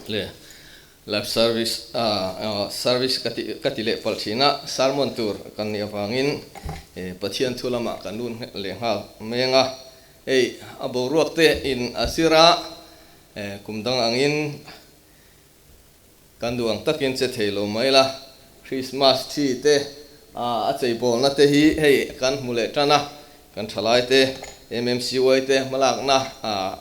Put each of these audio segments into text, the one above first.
Le live service service ka ti ka ti leh palh thin a, sermon tur kan nih avangin Pathian thu lamah kan lut leh nghal meng a, hei a boruak te in a zir a, kum dang angin kan duh ang takin che thei lo mai la, Christmas tree te a cheibawlna te hi hei kan hmu leh tan a, kan thalai te MMCY te hmalakna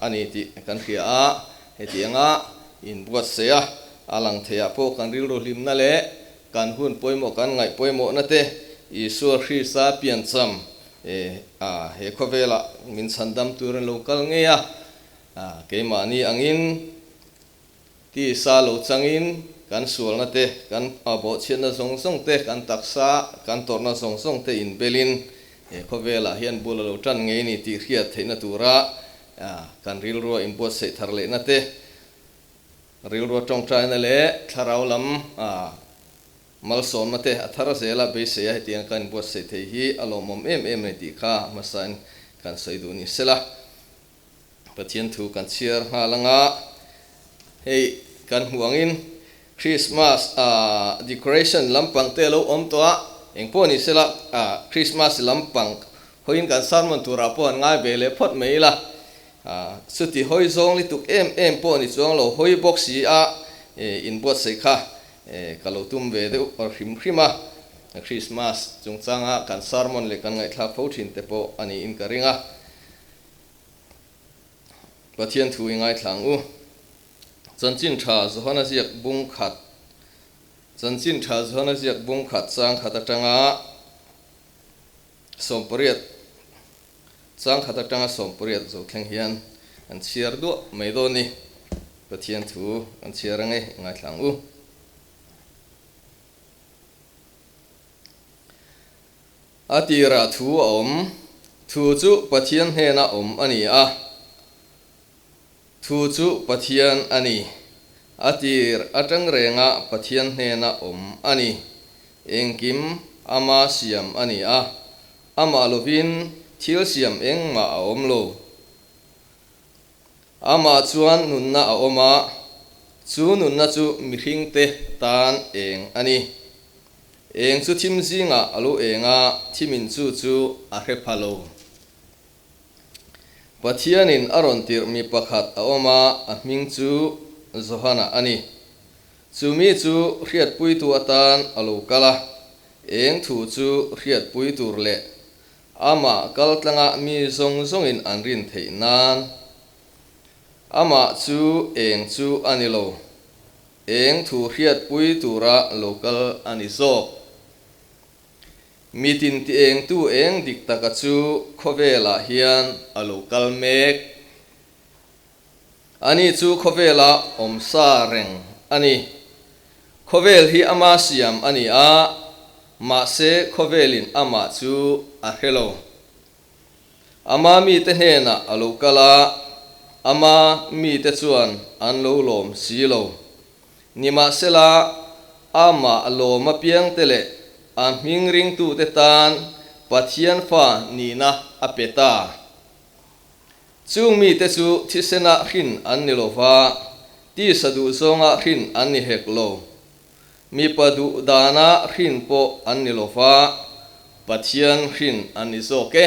a ni tih kan hria a, hetianga inbuatsaih a, a lang theiah pawh kan rilru hlimna leh kan hun pawimawh kan ngaih pawimawhna te Isua Krista piancham he khawvelah min chhandam tur an lo kal ngei a, keimahni angin Tisa lo changin kan sualna te, kan bawhchhiatna zawng zawng te, kan taksa, kan tawrhna zawng zawng te inbelin he khawvelah hian bul a lo tan ngei ni tih hriat theihna tura kan rilrua inbuatsaih thar lehna te, rilrua tawngtaina leh thlarau lam malsawmna te a thar zela beiseia hetiang kan inbuatsaih thei hi a lawmawm em em a ni tih kha hmasain kan sawi duh ni sela. Pathian thu kan chhiar nghal anga hei kan hmuh angin Christmas decoration lampang te a lo awm tawh a, engpawh ni sela Christmas lampang hawiin kan sermon turah pawh an ngai ve leh phawt mai ila, chuti hawi zawng lituk em em pawh ni chuang lo hawi bawk si a inbuatsaih kha ka lo tum ve deuh hrim hrim a, Christmas chungchanga kan sermon leh kan ngaihthlak fo thin te pawh a niin ka ring a. Pathian thu i ngaithla ang u. Chanchin tha Johana ziak bung khat Chanchin tha Johana ziak bung khat chang khat atanga sawmpariat chang khat atanga sawmpariat zo thleng hian an chhiar duah mai dawn ni. Pathian thu an chhiar ange i ngaithla ang u. A tirah thu a awm. Thu chu Pathian hnena awm a ni a. Thu chu Pathian a ni. A tir atang renga Pathian hnena awm a ni. Engkim ama siam a ni a. Amah lovin thil siam engmah a awm lo. Amah chuan nunna a awm a, chu nunna chu mihringte tan eng a ni. Eng chu thim zingah a lo eng a, thimin chu chu a hre pha lo. Pathianin a rawn tirh mi pakhat a awm a, a hming chu Johana a ni. Chu mi chu hriatpuitu atan a lo kal a, eng thu chu hriatpui tur leh Amah kaltlanga mi zawng zawngin an rin theih nan. Amah chu eng chu a ni lo. Eng thu hriatpui tura lo kal a ni zawk. Mi tin ti engtu eng dik taka chu khawvelah hian a lo kal mek. Ani chu khawvela awm sa reng a ni. Khawvel hi ama siam a ni a, mahse khawvelin amah chu a hre lo. Ama mite hnenah a lo kal a, ama mite chuan an lo lawm si lo. Nimahsela, amah lawm apiangte leh a hming ringtute tan Pathian fa nihna a pe ta. Chung mite chu thisenah hrin an ni lo va, tisa duh zawngah hrin an ni hek lo. Mipa duh danah hrin pawh an ni lo va, Pathian hrin an ni zawk e.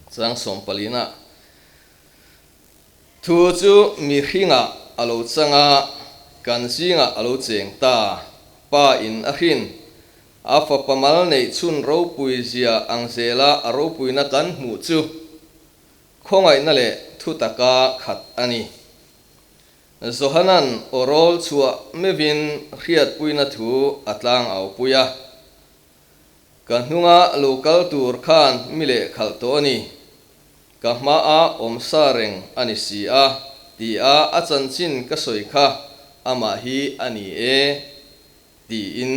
Chang sawmpalina thu chu mihringah a lo chang a, kan zingah a lo cheng ta, Pa in a hrin. A fapa mal neih chhun ropui zia ang zela a ropuina kan hmuh chu khawngaihna leh thutaka khat a ni. Johanan aw rawl chhuah meuhin hriatpuina thu a tlang au pui a, Ka hnunga lo kal tur khan mi leh khalh tawh a ni. Ka hmaah awm sa reng a ni si a, tia a chanchin ka sawi kha amah hi a ni e. Tiin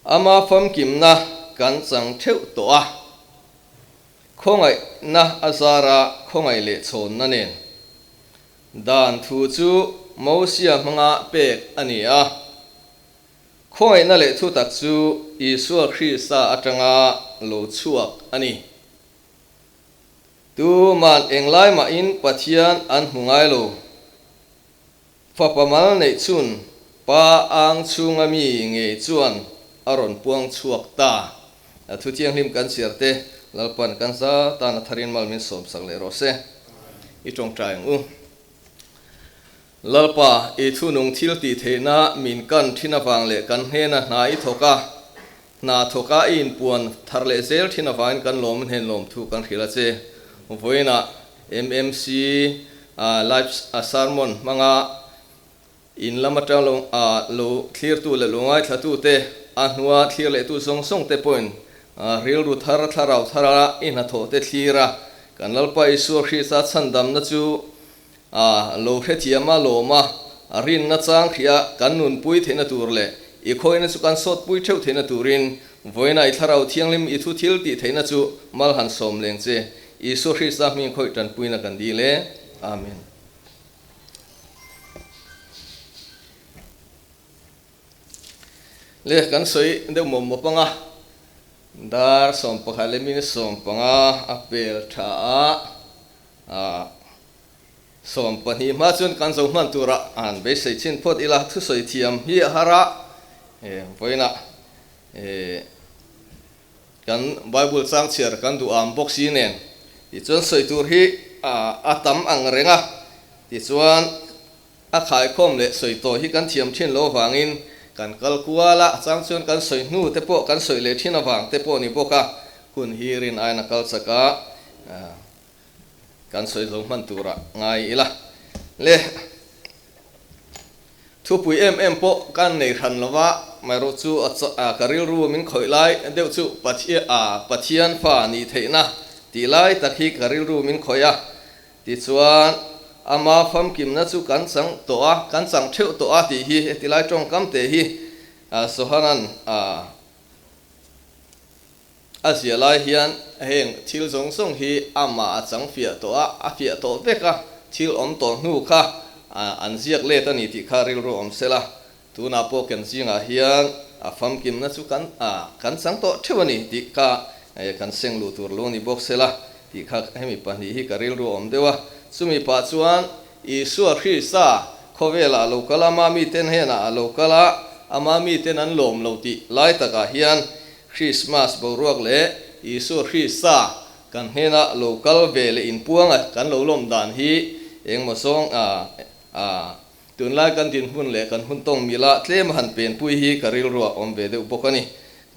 ama famkimna kan chang theuh tawh a, khawngaihna a zara khawngaih leh chhawnna nen dan thu chu Mosia hmanga pek a ni a, khawngaihna leh thutak chu Isua Krista atanga lo chhuak a ni. Tuman englai mahin Pathian an hmu ngai lo. Fapa mal neih chhun Pa ang chhunga mi ngei chuan a rawn puang chhuak ta. A thu thianghlim kan chhiar te Lalpan kan za tan a tharin mal min sawmsak leh rawh se. I tawngtai ang u. Lalpa, i thunung thil tih theihna min kan thin avang leh kan hnena hna i thawk a, hna thawk a i inpuan thar leh zel thin avangin kan lawm hnen lawmthu kan hrilh a che. Vawiinah MMC live sermon hmanga in lam atang lo lo thlirtu leh lo ngaithlatute, a hnua thlir lehtu zawng zawng te pawhin rilru thar thlarau thara i hnathawhte thlir a, kan Lalpa Isua Krista chhandamna chu A lo hrethiam a lawm a, a rinna chang hria kan nunpui theihna tur leh i khawina chu kan sawtpui theuh theihna turin vawiina i Thlarau Thianghlim i thu thil tih theihna chu mal han sawm leng che. Isua Krista hming khawih tanpuina kan dil e. Amen. Le kan sawi deuh mawp mawp anga dar 11 leh minute 15 a pel tha a. A 12 hma chuan kan zo hman tura an beisei chin phawt ila thusawi thiam hi a har a, vawiinah kan Bible chang chhiar kan duh am bawk si nen tichuan sawi tur hi a tam ang reng a, tichuan a khaikhawm leh sawi tawh hi kan thiam thin lo avangin kan kal kual a, a chang chuan kan sawi hnu te pawh kan sawi leh thin avang te pawh a ni bawk a, hun hi rin aiin a kal chak a. Kan sawi zo hman turah ngai ila le. Thupui em em pawh kan nei hran lo va, maherawh chu ka rilru min khawih lai deuh chu Pathian fa nih theihna tih lai tak hi ka rilru min khawih a. Tichuan, ama famkimna chu kan chang tawh a, kan chang theuh tawh a tih hi heti lai tawngkam te hi Sohanan A zia lai hian heng thil zawng zawng hi amah a chang fiah tawh a, a fiah tawh vek a, thil awm tawh hnu kha an ziak let a ni tih kha rilru awm se la, tunah pawh ken zingah hian a famkimna chu kan kan chang tawh theuh a ni tih kha kan seng luh tur lo ni bawk se la tih kha hemi pahnih hi ka rilru awm deuh a. Chumi pah chuan Isua Krista khawvelah a lo kal a, ama miten henah a lo kal a, ama miten an lawm lo tih lai takah hian Krismas boruak leh Isua Krista kan hnena lo kal ve leh inpuanga kan lo lawm dan hi engmaw zawng a a tunlai kan dinhmun leh kan hun tawng mila tlem a han penpui hi ka rilruah awm ve deuh bawk a ni.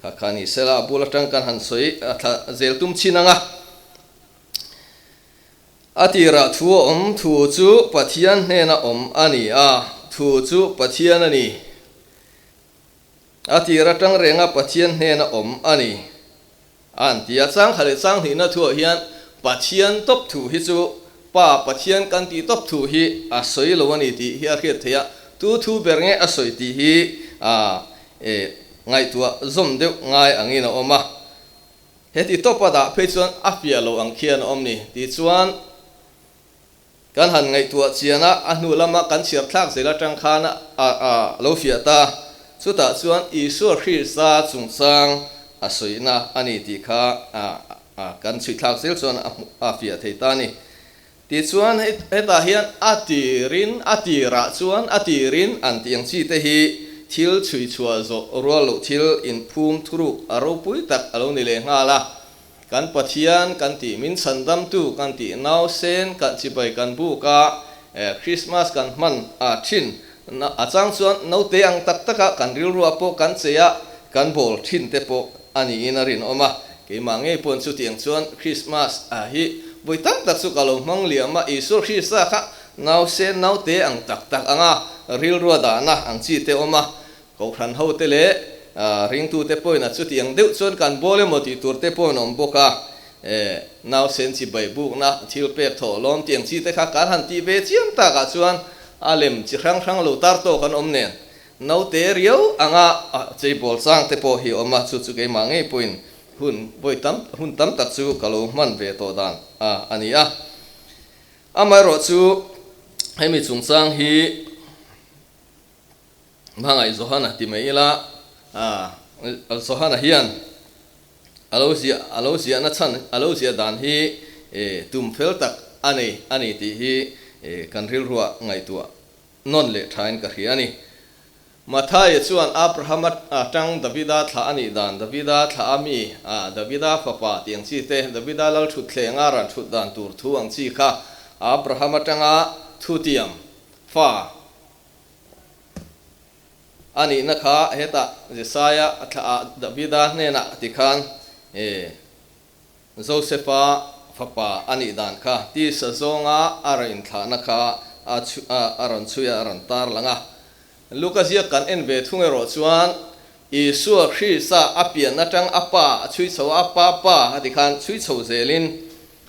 Kha kha ni sela a bul atang kan han sawi a thla zel tum chin ang a. A tirah thu a awm, thu chu Pathian hnena awm a ni a, thu chu Pathian a ni. A tir atang renga Pathian hnena awm a ni. An ti a, chang kha leh chang hnihna thuah hian Pathian tawp thu hi chu Pa Pathian kan tih tawp thu hi a sawi lo a ni tih hi a hriat theih a, tu thu ber nge a sawi tih hi a ngaihtuah zawm deuh ngai angin a awm a. Heti tawpa dah phei chuan a fiah lo ang khian a awm ni tih chuan Kan han ngaihtuah chian a, a hnu lama kan chhiar thlak zel atang khan a lo fiah ta. Chutah chuan Isua Krista chungchang a sawina a ni tih kha kan chhui thlak zel chuan a fiah thei ta a ni. Tichuan hetah hian a tirin, a tirah chuan a tirin an tih ang chi te hi thil chhui chhuah zawh rual loh thil inphum thuruk a ropui tak a lo ni leh nghal a. Kan Pathian kan tih min chhandamtu kan tih nausen kan chibai kan buk a, Christmas kan hman a thin a chang chuan naute ang tak taka kan rilruah pawh kan chei a, kan bawl thin te pawh a niin a rinawm a. Keimah ngei pawhin chutiang chuan Christmas hi vawi tam tak chu ka lo hmang liam a, Isua Krista kha nausen naute ang tak tak anga rilrua dahna ang chi te awm a, Kohhran hote leh ringtute pawhin a chutiang deuh chuan kan bawl emaw tih tur te pawhin awm bawk a, nausen chi baihbukna thil pek thawh lawm tiang chi te kha kan han tih ve chiam takah chuan a lem chi hrang hrang lo tar tawk an awm nen naute riau anga cheibawl chang te pawh hi awm a, chu chu keimah ngei pawhin hun vawi tam hun tam tak chu ka lo hman ve tawh dan a ni a. Amaherawhchu hemi chungchang hi. Hmangaih Johana ti mai ila, Johana hian a lo ziah a lo ziahna chhan a lo ziah dan hi tum fel tak a nei a ni tih hi kan rilruah ngaihtuah nawn leh thain ka hria a ni. Mathaia chuan Abrahama atang Davida thlah a nih dan, Davida thlah a mi, Davida fapa tih ang chi te, Davida lal thutthleng a ran thut dan tur thu ang chi kha Abraham atanga thutiam fa a nihna kha hetah Jesaia thlah ah Davida hnenah ti khan Josefa fapa a nih dan kha tisa zawnga a rawn inthlahna kha a rawn chhui a, a rawn tar lang a. Luka ziak kan en ve thung erawh chuan Isua Krista a pian atang a pa a chhui chho a, a pa pa a ti khan chhui chho zelin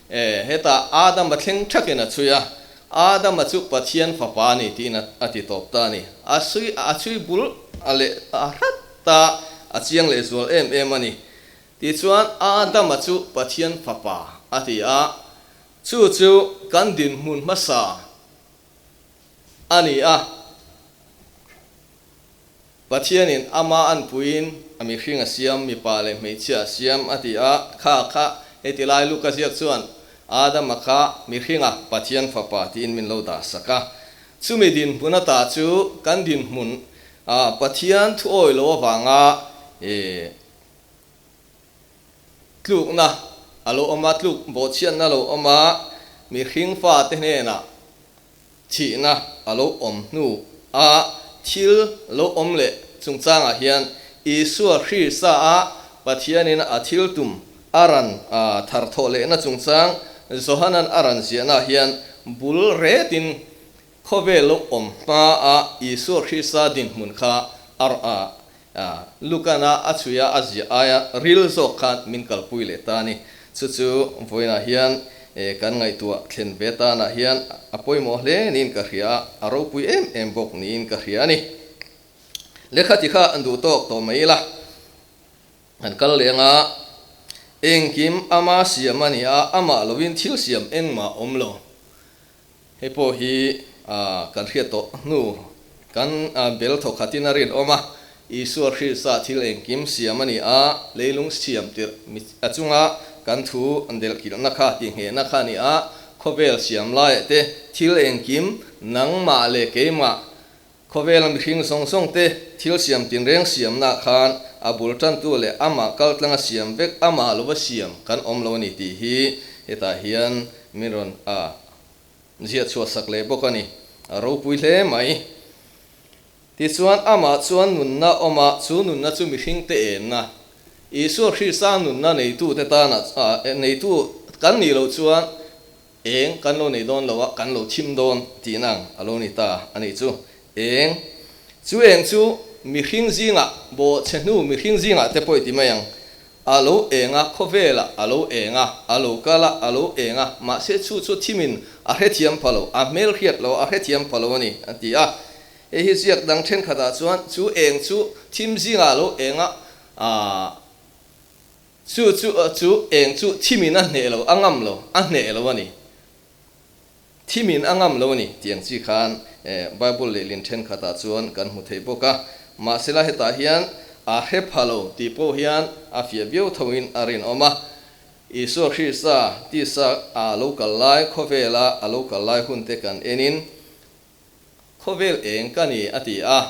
hetah Adama thleng thakin a chhui a, Adama chu Pathian fapa a ni tiin a ti tawp ta a ni. A chhui bul a leh a hrat ta, a chiang lehzual em em a ni. Tichuan, Adama chu Pathian Fapa a ti a, chu chu kan dinhmun hmasa a ni a. Pathianin ama anpuiin a mihring a siam, mipa leh hmeichhia a siam a ti a, kha kha heti lai Luka ziak chuan Adama kha mihringa Pathian Fapa tiin min lo dah sak a. Chumi dinhmun ata chu kan dinhmun Pathian thuawi lo avanga Tlukna a lo awm a, tluk bawhchhiatna a lo awm a, mihring fate hnenah thihna a lo awm hnu a thil lo awm leh chungchangah hian Isua Krista a Pathianin a thil tum a ran thar thawh lehna chungchang Johanan a ran ziahna hian bul retin khawvel lo awm hma a Isua Krista dinhmun kha a Lukana a chhui a, a ziah aia ril zawk khan min kalpui leh ta a ni. Chu chu vawiinah hian kan ngaihtuah thlen ve tanah hian a pawimawh hle niin ka hria a, a ropui em em bawk niin ka hria a ni. Lehkha ti kha an duh tawk tawh mai ila, an kal leng a, engkim ama siam a ni a, amah lovin thil siam engmah awm lo. Hei pawh hi kan hriat tawh hnu kan bel thaw khatin a rinawm a, Isua Krista thil engkim siam a ni a, leilung siam tirh a chunga kan thu delhkilhna kha tihnghehna kha a ni a, khawvel siam laiah te thil engkim nangmah leh keimah Khawvela mihring zawng zawng te thil siam tinreng siamnaah khan a bul tantu leh amah kaltlanga siam vek amah lova siam kan awm lo a ni tih hi hetah hian min rawn a ziah chhuah sak leh bawk a ni. A ropui hle mai. Tichuan amah chuan nunna awm a, chu nunna chu mihring te enna, Isua Krista nunna neitute tana neitu kan nih loh chuan Eng kan lo nei dawn lo a, kan lo thim dawn tihna ang a lo ni ta a nih chu. Eng, chu eng chu mihring zingah, bawhchhe hnu mihring zingah te pawh i ti mai ang, a lo eng a, khawvelah a lo eng a, a lo kal a, a lo eng a, mahse chu chu thimin a hrethiam pha lo, a hmel hriat lo, a hrethiam pha lo a ni, a ti a. Hei hi ziak dang thenkhatah chuan chu eng chu thim zingah a lo eng a, aah. Chu chu chu eng chu thimin a hneh lo, a ngam lo, a hneh lo a ni. Thimin a ngam lo a ni tih ang chi khan Bible lehlin thenkhatah chuan kan hmu thei bawk a. Mahsela hetah hian a hre pha lo tih pawh hian a fiah viau thoin a rinawm a. Isua Krista tisa a lo kal lai, khawvela a lo kal lai hunte kan enin Khawvel eng ka ni a ti a,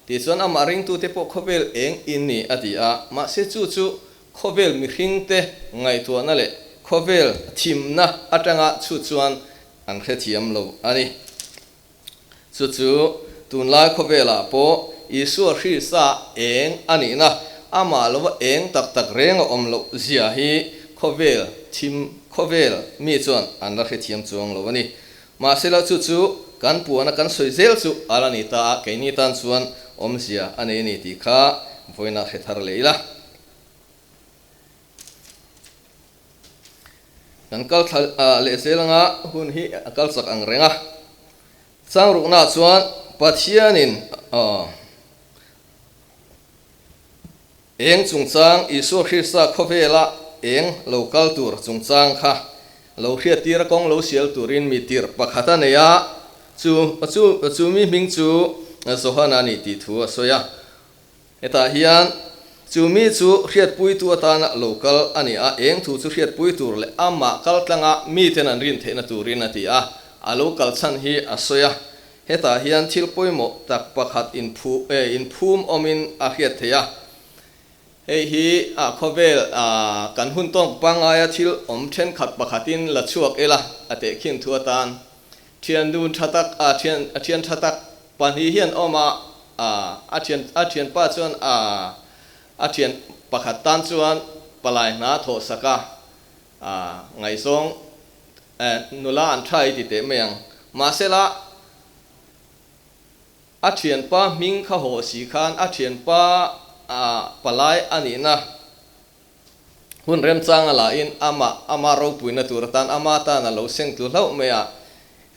tichuan amah ringtute pawh khawvel eng in ni a ti a, mahse chu chu khawvel mihringte ngaihtuahna leh khawvel thimna atanga chhut chuan an hrethiam lo a ni. Chu chu tunlai khawvelah pawh Isua Krista eng a nihna, amah lova eng tak tak reng a awm loh zia hi khawvel thim khawvel mi chuan an la hrethiam chuang lo a ni. Mahsela chu chu kan puana kan sawi zel chu a la ni ta a, keini tan chuan awmzia a nei a ni tih kha vawiinah hre thar leh ila. Kan kal thla leh zel anga hun hi a kal chak ang reng a. Changruknaah chuan Pathianin Eng chungchang, Isua Krista khawvela eng lo kal tur chungchang kha lo hriattir a kawng lo sial turin mi tirh pakhat a nei a, chu chu chu mi hming chu Johana a ni tih thu a sawi a. Hetah hian chu mi chu hriatpuitu atana lo kal a ni a, eng thu chu hriatpui tur leh amah kal tlanga miten an rin theihna turin a ti a, a lo kal chhan hi a sawi a. Hetah hian thil pawimawh tak pakhat inphu inphum awmin a hriat theih a. Hei hi a khawvel kan hun tawng pangaia thil awm thenkhat pakhatin la chhuak ila a tehkhin thu atan thian dun tha tak a thian a thian tha tak pahnih hian awm a, a thian a thianpa chuan a a thian pakhat tan chuan palai hna thawh sak a, ngaihzawng nula an tha i ti teh mai ang. Mahsela a thianpa hming kha haw si khan a thianpa palai a nihna hun remchang a lahin amah ama ropuina tur atan ama tan a lo seng tlu hlauh mai a,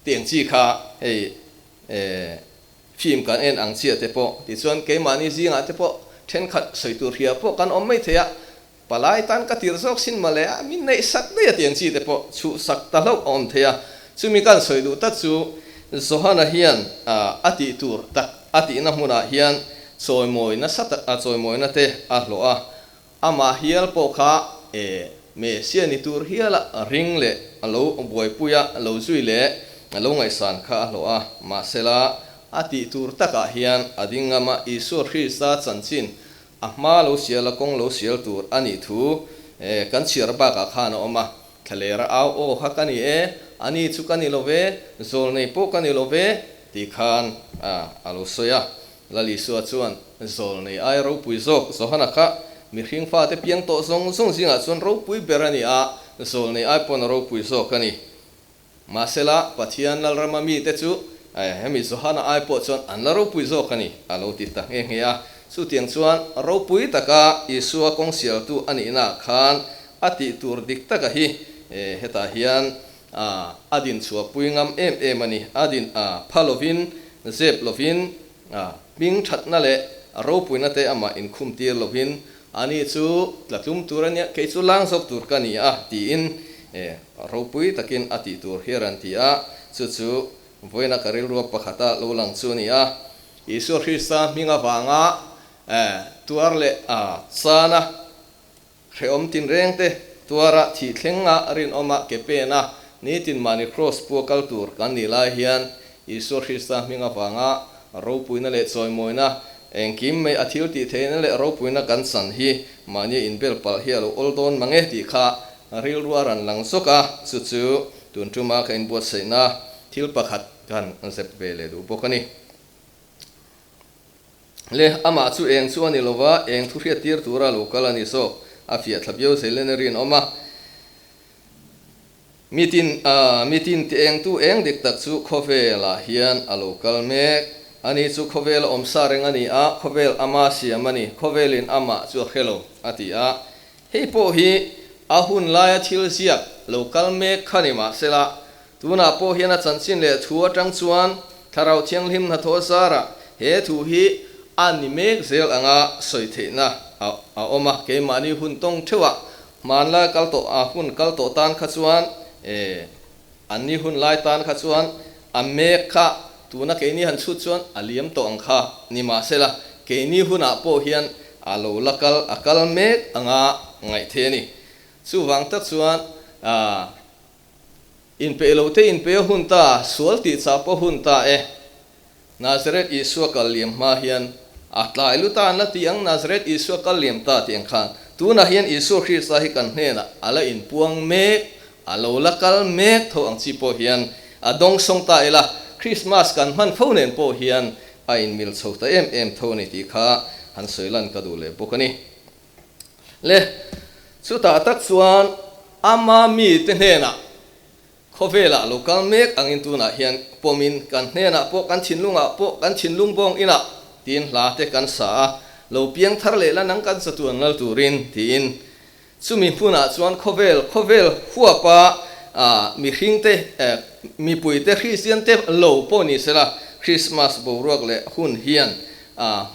tiang chi kha hei film kan en ang chiah te pawh tichuan keimahni zingah te pawh thenkhat sawi tur hria pawh kan awm mai thei a, Palai tan ka tir zawk sin mawle a, min neih sak daih a tiang chi te pawh chhuh sak ta hlauh a awm thei a. Chumi kan sawi duh tak chu Johana hian a tih tur tak a tihna hmunah hian chawimawi nasa tak a chawimawina te a hlawh a, amah hial pawh kha e Messiah ni tur hiala ring leh a lo buaipui a, lo zui leh a lo ngaihsan kha a hlawh a, mahsela a tih tur takah hian a ding ngam a, Isua Krista chanchin A hma lo sial a kawng lo sial tur a nih thu kan chhiar bakah khan a awm a, Thlaler a au aw kha ka ni e, a ni chu ka ni lo ve, zawlnei pawh ka ni lo ve tih khan a lo sawi a. Lal Isua chuan zawlnei ai ropui zawk Johana kha mihring fate piang tawh zawng zawng zingah chuan ropui ber a ni a, zawlnei ai pawn a ropui zawk a ni. Mahsela, Pathian Lalrama mite chu hemi Johana ai pawh chuan an la ropui zawk a ni, a lo ti ta nghe nghe a. Chutiang chuan ropui taka Isua kawng sialtu a nihnaah khan a tih tur dik taka hi hetah hian a din chhuahpui ngam em em a ni. A din pha lovin, zep lovin, hming thatna leh ropuina te amah inkhum tir lovin, Ani chu tlatlum tur a nia, kei chu lang zawk tur ka ni a, tiin Ropui takin a tih tur hiar an ti a, chu chu vawiina ka rilrua pakhata lo lang chu a ni a. Isua Krista hming avanga tuar leh chana hrehawm tinrengte tuara thih thlenga rinawma ke pena nitin mahni kraws pua kal tur kan nih lai hian Isua Krista hming avanga ropuina leh chawimawina engkim mai a thil tih theihna leh ropuina kan chan hi mahni inbel palh hi a lo awl dawn mang e tih kha Rilru a rawn lang zawk a, chu chu tun tuma ka inbuatsaihna thil pakhat kan zep ve leh duh bawk a ni. Le, amah chu eng chu a ni lova, eng thu hriat tir tura lo kal a ni zawk, a fiah thla viau zel in a rinawm a. Mitin, mitin ti eng tu eng dik tak chu khawvelah hian a lo kal mek. Ani chu khawvel a awm sa reng a ni a, khawvel ama siam a ni, khawvelin amah chu a hre lo, a ti a. Hei pawh hi a hun laia thil ziak lo kal mek kha ni mahsela, tunah pawh hian a chanchin leh thu atang chuan Thlarau Thianghlim hnathawh zarah he thu hi a ni mek zel anga sawi theihna a awm a, keimahni hun tawng theuhah hmanlai kal tawh a hun kal tawh tan kha chuan e anni hun lai tan kha chuan a mek kha tuna keini han chhut chuan a liam tawh ang kha ni mahsela keini hunah pawh hian A lo la kal, a kal mek anga ngaih thei a ni. Chuvang tak chuan inpeih lo te inpeih a hun ta, sual tih chah pawh hun ta e. Nazareth Isua kal liam hma hian a tlai lu ta an la ti ang, Nazareth Isua kal liam ta tih ang khan. Tunah hian Isua Krista hi kan hnenah a la inpuang mek, a lo la kal mek tho ang chi pawh hian a dawngsawng ta ila, Krismas kan hman fo nen pawh hian A inmil chho ta em em tho a ni tih kha han sawi lan ka duh leh bawk a ni. Le, chutah tak chuan ama mite hnenah khawvelah lo kal mek angin tunah hian pawmin kan hnenah pawh kan thinlungah pawh kan thinlung bawng inah tiin hla te kan sa a, lo piang thar leh la nang kan chatuan lal turin tiin Chumi hmunah chuan khawvel, khawvel huapa mihringte, mipuite Kristiante lo pawh ni sela, Krismas boruak leh hun hian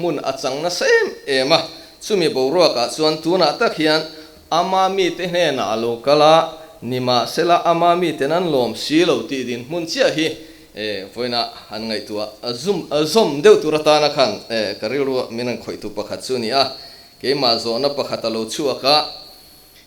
hmun a chang nasa em em a. Chumi boruakah chuan tunah tak hian ama mite hnenah a lo kal a, nimahsela ama miten an lawm si lo tih dinhmun chiah hi vawiinah han ngaihtuah zawm deuh tur atana khan ka rilru min han khawihtu pakhat chu a ni a. Keimah zawhna pakhat a lo chhuak a,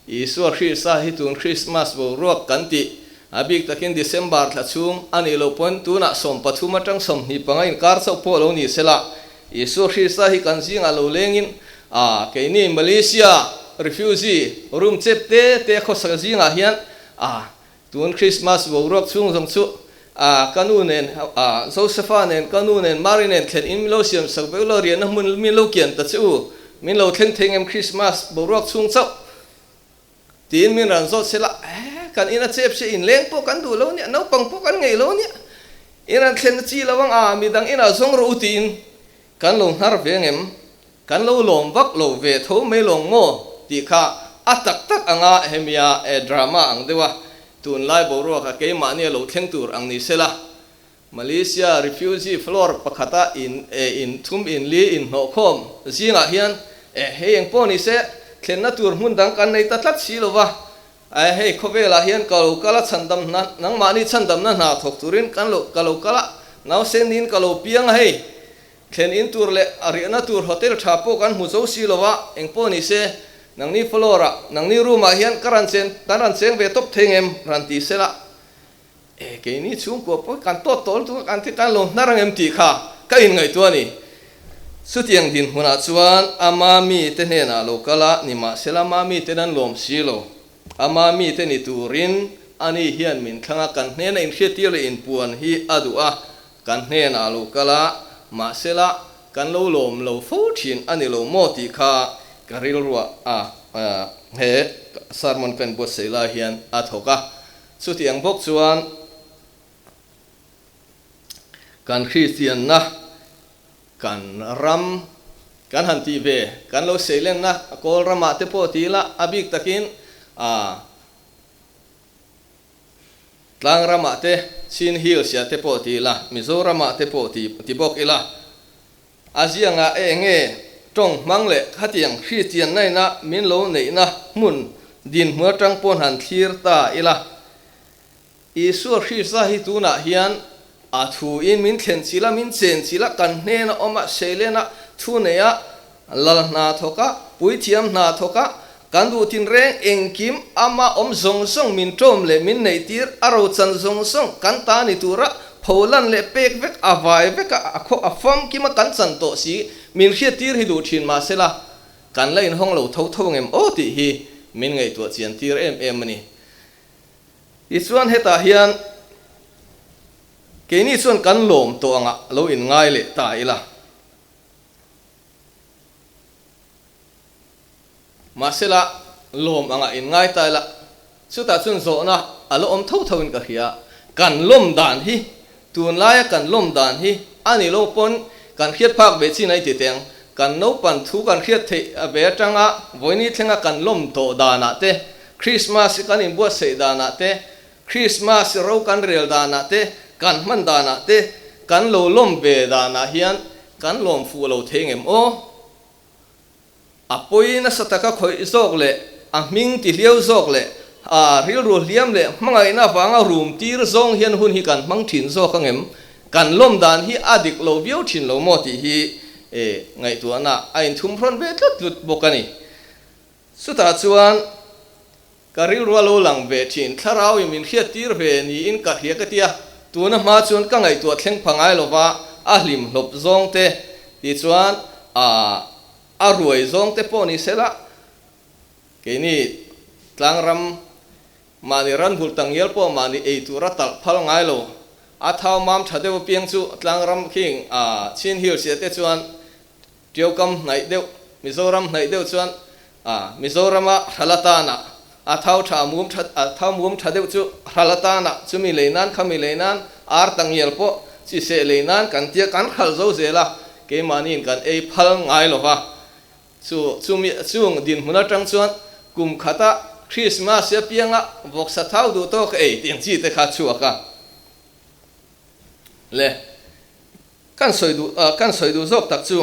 Isua Krista hi tun Krismas boruak kan tih A bik takin December thla chhung a nih loh pawn tunah 13 atang 25 inkar chauh pawh lo ni sela, Isua Krista hi kan zingah lo lengin a keini Malaysia refugee room chep te te khawsak zingah hian a tun Christmas boruak chhung zawng chu a ka nu nen a Josepha nen ka nu nen Mary nen thlen in min lo siam sak vek lo riahna hmun min lo kian ta che u min lo thleng thei ngem Christmas boruak chhung chauh Tiin min rawn zawt sela, Eh, kan ina chep se inleng pawh kan duh lo nia, naupang pawh kan ngeih lo nia, in rawn thlen na chi lo ang a, midang inah zawng rawh u tiin kan lo hnar ve ngem, kan lo lawm vak lo ve tho mai lawng maw tih kha a tak tak anga hemia drama ang deuh a, tunlai boruaka keimahnia lo thleng tur ang ni sela, Malaysia refugee floor pakhata in eh in thum in li inhnawhkhawm zingah hian eh hei eng pawh ni se thlenna tur hmun dang kan nei ta tlat si lo va, eh hei khawvelah hian ka lo kal a chhandam hna nangmahni chhandamna hna thawk turin kan lo ka lo kal a nausen niin ka lo piang a hei thlen in tur leh a riahna tur hotel tha pawh kan hmu zo si lo va eng pawh ni se nangni floor ah nangni room ah hian ka ran chen kan ran cheng ve tawp thei ngem ran ti sela. E, keini chhungkua pawh kan tawt tawh lutuk a, kan ti tan lo hnar ang em tih kha ka inngaihtuah a ni. Chutiang dinhmunah chuan ama mite hnenah lo kal a, nimahsela ama miten an lawm si lo. Ama mite ni turin ani hian min thlang a, kan hnena inhriattir leh inpuan hi a duh a, kan hnenah lo kal a, mahsela kan lo lawm lo fo thin a ni lo maw tih kha ka rilruah a he sermon ka inbuatsaih lai hian a thawk a. Chutiang bawk chuan kan Kristianna, kan ram kan han tih ve, kan lo seilenna kawl ramah te pawh ti ila, a bik takin tlang ramah te, Chin Hills ah te pawh ti ila, Mizoramah te pawh ti bawk ila, a ziangah eng nge tawng hmang leh khatiang Kristianna ina min lo neihna hmun dinhmun atang pawn han thlir ta ila. Isua Krista hi tunah hian a thuin min thlen chilh a, min chen chilh a, kan hnena awm a, seilena thu nei a, lal hna thawk a, puithiam hna thawk a, kan duh tinreng engkim ama awm zawng zawng min ṭawm leh min neihtir a rochan zawng zawng kan ta ni tura pholan leh pek vek a vai vek a, a khaw a famkim a kan chan tawh si min hriattir hi duh thin mahsela kan la inhawng lo tho tho ngem aw tih hi min ngaihtuah chian tir em em a ni. Tichuan hetah hian keini chuan kan lawm tawh angah lo inngai leh ta ila. Mahsela, lawm anga inngai ta ila, chutah chuan zawhna a la awm tho tho in ka hria. Kan lawm dan hi, tunlaia kan lawm dan hi a ni lo pawn kan hriat phak ve chin a i ti teng. Kan naupan thu kan hriat theih ve atanga vawiini thlenga kan lawm tawh danah te, Krismas kan inbuatsaih danah te, Krismas ro kan rel danah te, kan hman danah te, kan lo lawm ve danah hian kan lawm fuh lo thei ngem aw? A pawi nasa taka khawih zawk leh a hming ti hliau zawk leh a rilru hliam leh hmangaihna avanga rum tir zawng hian hun hi kan hmang thin zawk angem? Kan lawm dan hi a dik lo viau thin lo maw tih hi ngaihtuahna a inthum hrawn ve tlut tlut bawk a ni. Chutah chuan ka rilru a lo lang ve thin, thlarau in min hriat tir ve niin ka hria ka tia, tuna hma chuan ka ngaihtuah thleng pha ngai lova a hlim hlawp zawng te tih chuan a a ruai zawng te pawh ni sela keini tlangram mahni ranvulh tangial pawh mahni ei tura talh phal ngai lo a thau mam tha deuh apiang chu tlangram khing a Chin Hills ah te chuan Tiaukam hnaih deuh, Mizoram hnaih deuh chuan a Mizorama hral atana a thau tha mum tha a thau mum tha deuh chu hral atana chumi lei nan khami lei nan ar tangial pawh chi seh lei nan kan tia kan hral zo zel a, keimahniin kan ei phal ngai lo va. Chu chumi chung dinhmun atang chuan kum khata Christmas apianga vawksa thau duh tawk ei tih ang chi te kha chhuak a le. Kan sawi duh kan sawi duh zawk tak chu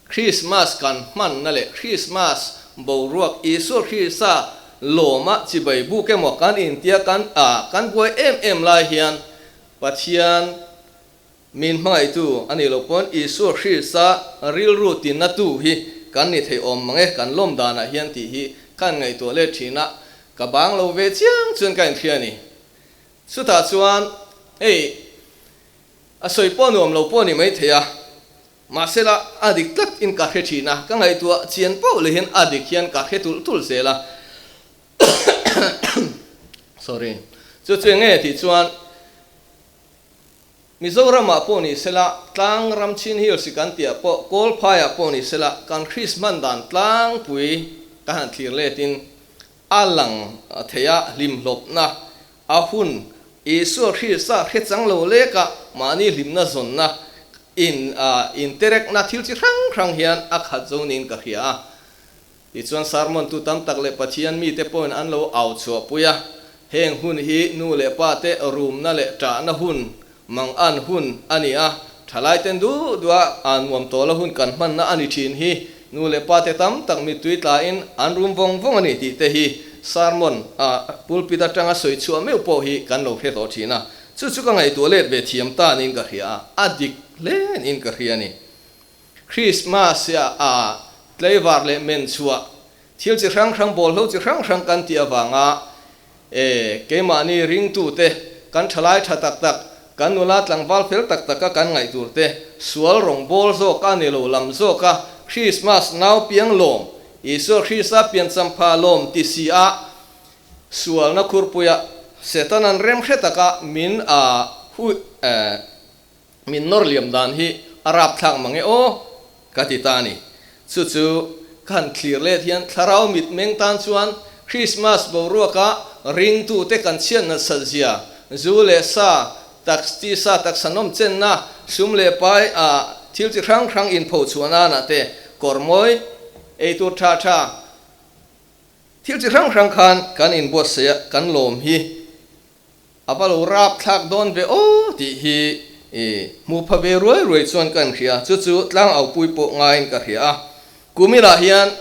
Krismas kan hmanna leh Krismas boruak Isua Krista lawma chibai buk emaw kan intia kan kan buai em em lai hian Pathian min hmangaihtu a nih loh pawn Isua Krista rilru tinna tu hi kan ni thei awm mang e kan lawm danah hian tih hi kan ngaihtuah let thin a. Ka bang lo ve chiang chuan ka inhria a ni. Chutah chuan hei a sawi pawh nuam lo pawh a ni maithei a, mahsela a dik tlat in ka hre thin a, ka ngaihtuah chian poh leh hian a dik hian ka hre tulh tulh zel a. Sorry. Chu chu enge tih chuan Mizoramah pawh ni sela, tlang ram Chin Hills kan tihah pawh, Kawlphaiah pawh ni sela, kan Krisman dan tlangpui ka han thlir letin a lang thei a, hlimhlawpna a hun Isua Krista hre chang lo leka mahni hlimna zawnna in interekna thil chi hrang hrang hian a khat zo niin ka hria a. Tichuan sermon tu tam tak leh Pathian mite pawhin an lo au chhuahpui a, heng hun hi nu leh pa te rumna leh ṭahna hun, mangan hun a ni a, ṭhalaiten duh duh a an nuam tawhla hun kan hmanna a ni ṭhin hi nu leh pa te tam tak mittui tlain an rum vawng vawng a ni tih te hi sermon a pulpit aṭanga sawi chhuah meuh pawh hi kan lo hre tawh ṭhin a, chu chu ka ngaihtuah let ve thiam ta niin ka hria a, a dik hle niin ka hria a ni. Christmas a tleivar leh men chhuah thil chi hrang hrang bawlhlo chi hrang hrang kan tih avanga e keimahni ringtute kan thalai tha tak tak, kan nula tlangval fel tak taka kan ngaih turte sual rawngbawl zawk a ni lo lam zawka Christmas nau piang lawm, Isua Krista pianchampha lawm ti si a sualna khurpuia Setanan remhre taka min a hu e. Min nawr liam dan hi a rapthlak mang e aw, ka ti ta a ni. Chu chu ka han thlir let hian thlarau mit meng tan chuan Christmas boruaka ringtute kan chhiat nasat zia, zu leh sa, tax tisa taksa nawm chenna, sum leh pai ah thil chi hrang hrang inpho chhuah nanah te kawr mawi, eitur tha tha, thil chi hrang hrang khan kan inbuatsaih a kan lawm hi. A va lo rap thlak dawn ve aw tih hi i hmu pha ve ruai ruai chuan ka inhria, chu chu tlang aupui pawh ngaiin ka hria a. Kumilah hian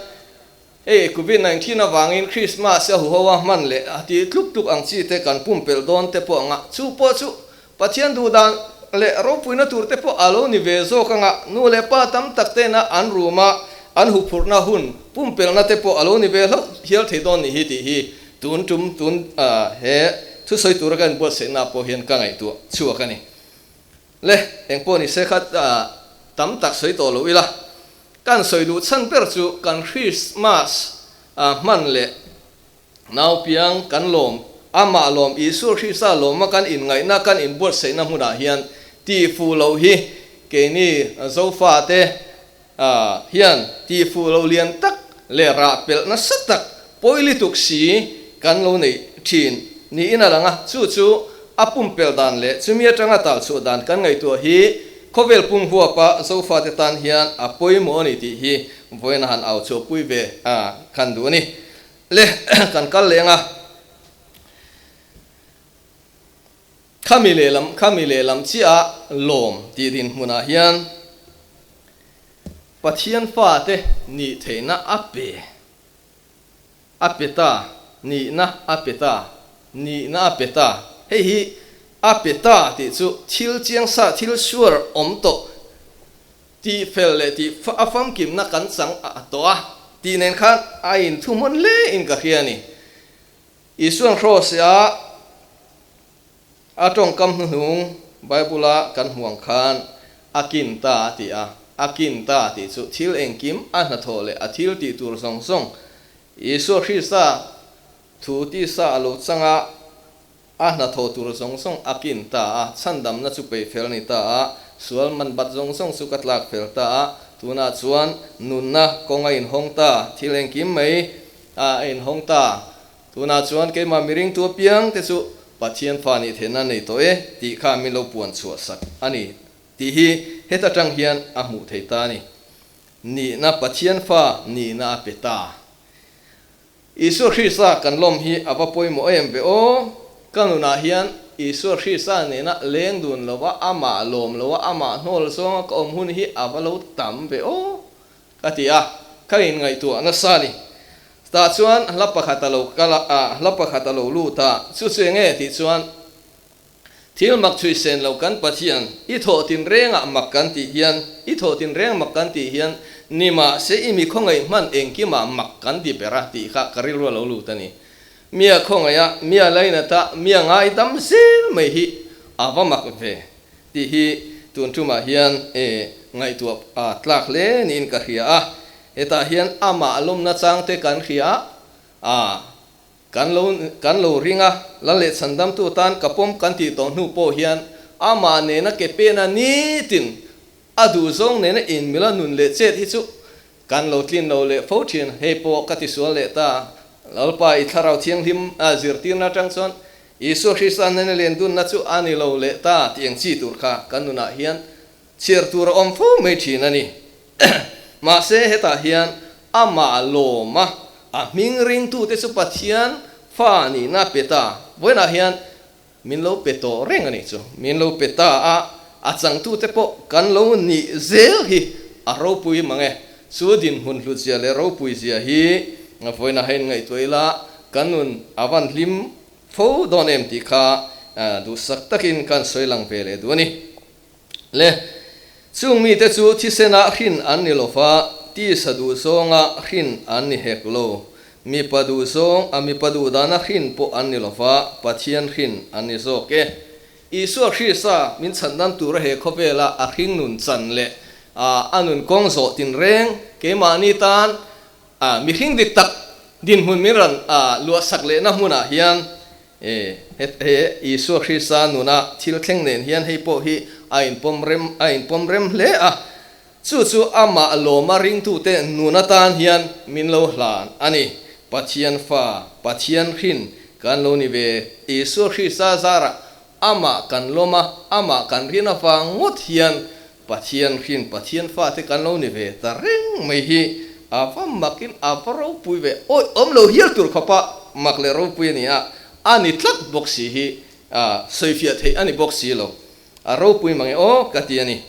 hei Covid 19 avangin Christmas a huho a hman leh a ti tluk tluk ang chi te kan pumpelh dawn te pawh anga, chu pawh chu Pathian duhdan leh ropuina tur te pawh a lo ni ve zawk anga, nu leh pa tam tak tena an ruma an huphurhna hun pumpelhna te pawh a lo ni ve hlauh hial thei dawn ni hi tih hi Tun tum tun he thusawi tura ka inbuatsaihna pawh hian ka ngaihtuah chhuak a ni. Le, eng pawh ni se kha tam tak sawi tawh lo ila, kan sawi duh chhan ber chu kan Christmas hman leh naupiang kan lawm, amah lawm Isua Krista lawma kan inngaihna kan inbuatsaihna hmunah hian tihfuh loh hi keini Zofate hian tihfuh lo lian tak leh rah pelh nasa tak pawi lituk si kan lo neih thin niin a lang a, chu chu a pumpelh dan leh chumi atanga talchhuah dan kan ngaihtuah hi khawvel pum huapa Zofate tan hian a pawimawh a ni tih hi vawiin a han au chhuahpui ve kan duh a ni. Le kan kal leng a. Khami lehlam khami lehlam chiah lawm tih dinhmunah hian Pathian fate nih theihna a pe a pe ta, nihna a pe ta, nihna a pe ta. Hei hi a pe ta tih chu thil chiang sa thil suar awm tawh tih fel leh tih a famkimna kan chang a tawh a tih nen khan a inthuhmun hle in ka hria a ni. Isuan Hrawsia a tawngkam hnuhnung Bible-a kan hmu ang khan a kin ta a ti a. A kin ta tih chu thil engkim a hnathawh leh a thil tih tur zawng zawng Isua Krista thu tisa a lo chang a, a hnathawh tur zawng zawng a kin ta a, chhandamna chu peih fel a ni ta a, sual man bat zawng zawng chu ka tlak fel ta a, tunah chuan nunna kawng a inhawng ta, thil engkim mai A inhawng ta. Tunah chuan keimah miringtu apiang te chu Pathian fa nih theihna nei tawh e tih kha min lo puan chhuah sak a ni tih hi heta tang hian a hmuh thei ta a ni. Nihna Pathian fa nihna a pe ta. Isua Krista kan lawm hi a va pawimawh em ve aw. Ka nunah hian Isua Krista nena leng dun lova amah lawm loa amah hnawl zawnga ka awm hun hi a va lo tam ve aw. Ka ti a, ka inngaihtuah nasa a ni. Tah chuan hla pakhat a lo kal a, hla pakhat a lo lut a, chu chu enge tih chuan, Thil mak chhui sen lo kan Pathian, i thawh tinrengah mak kan tih hian, i thawh tinreng mak kan tih hian, ni mahse i mi khawngaih hman engkimah mak kan ti ber a tih kha ka rilru a lo lut a ni. Mia khawngaih a, mia lainat a, mia ngaidam zel mai hi a va mak ve tih hi tun tumah hian ngaihtuah a tlak hle niin ka hria a. Hetah hian amah lawmna changte kan hria a, kan lo kan lo ring a, Lal leh Chhandamtu tan ka pawm kan tih tawh hnu pawh hian amah nena ke pena nitin a duhzawng nena inmila nun leh chet hi chu Kan lo tlin lo leh fo thin, hei pawh ka tisual leh ta. Lalpa i Thlarau Thianghlim a zirtirna atang chuan Isua Krista nena len dunna chu a ni lo leh ta tih ang chi tur kha kan nunah hian chhiar tur a awm fo mai thin a ni. Mahse hetah hian amah lawma a hming ringtute chu Pathian fa nihna pe ta. Vawiinah hian min lo pe tawh reng a nih chu. Min lo pe ta a, a changtute pawh kan lo nih zel hi a ropui mang e. Chu dinhmun hlutzia leh ropuizia hi vawiin a hain ngaihtuah ila kan nun a van hlim fo dawn em tih kha duhsak takin kan sawi lang ve leh duh a ni. Le, chung mite chu thisena hrin an ni lo va, tisa duhzawnga hrin an ni hek lo. Mipa duhzawng a mipa duhdana hrin pawh an ni lo va, Pathian hrin an ni zawk e. Isua Krista min chhandam tura he khawvela a hring nun chan leh a nun kawng zawh tinreng keimahni tan mihring dik tak dinhmun min rawn luahsak lehna hmunah hian E, he Isua Krista nuna thil thleng nen hian hei pawh hi a inpawm rem a inpawm rem hle a, chu chu amah lawma ringtute nun atan hian min lo hlan a ni. Pathian fa, Pathian hrin kan lo ni ve. Isua Krista zarah amah kan lawm a, amah kan rin avang ngawt hian Pathian hrin, Pathian fate kan lo ni ve ta reng mai hi a va makin a va ropui ve. Awi awm lo hial tur khawpa mak leh ropui a ni a, a ni tlat bawk si hi sawifiah theih a ni bawk si lo. A ropui mange aw ka ti a ni.